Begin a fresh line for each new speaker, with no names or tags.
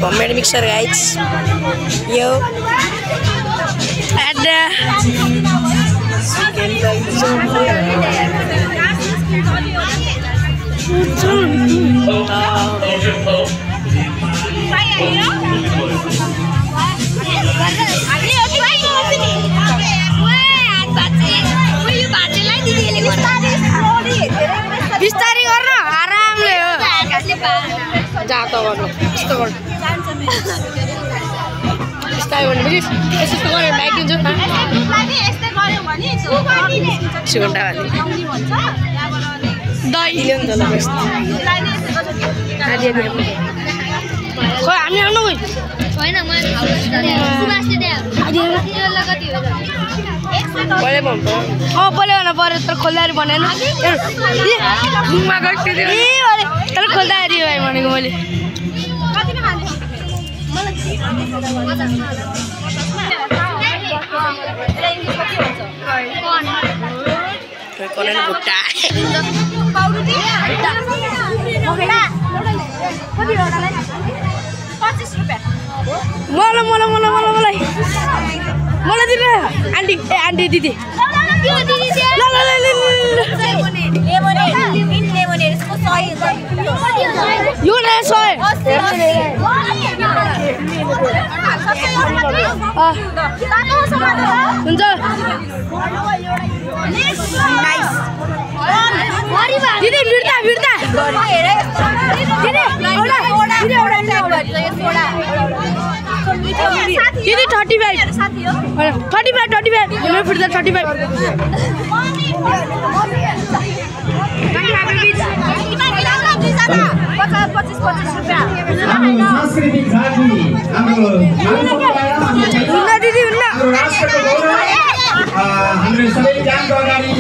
Homemade mixer guys. Yo. Ada.
बिस्तारै गर्न आरामले हो जातो गर्नु यस्तो गर्नु बिस्तारै गर्नु बुझिस् यस्तो गरेर बाइक दिन्छु न सुगन्धा भाली दही लियो नि त ल खै हामी आउनु होइन पहिले भन्न पऱ्यो तर खोल्दाखेरि भनेन तर खोल्दाखेरि भाइ भनेको मैले मलाई दिनु आन्टी आन्टी दिदी यो हुन्छ दिदी भिड्दा भिड्दा दिदी 35 फिर्ता 35
सांस्कृतिक जाति हाम्रो सबै जानको अगाडि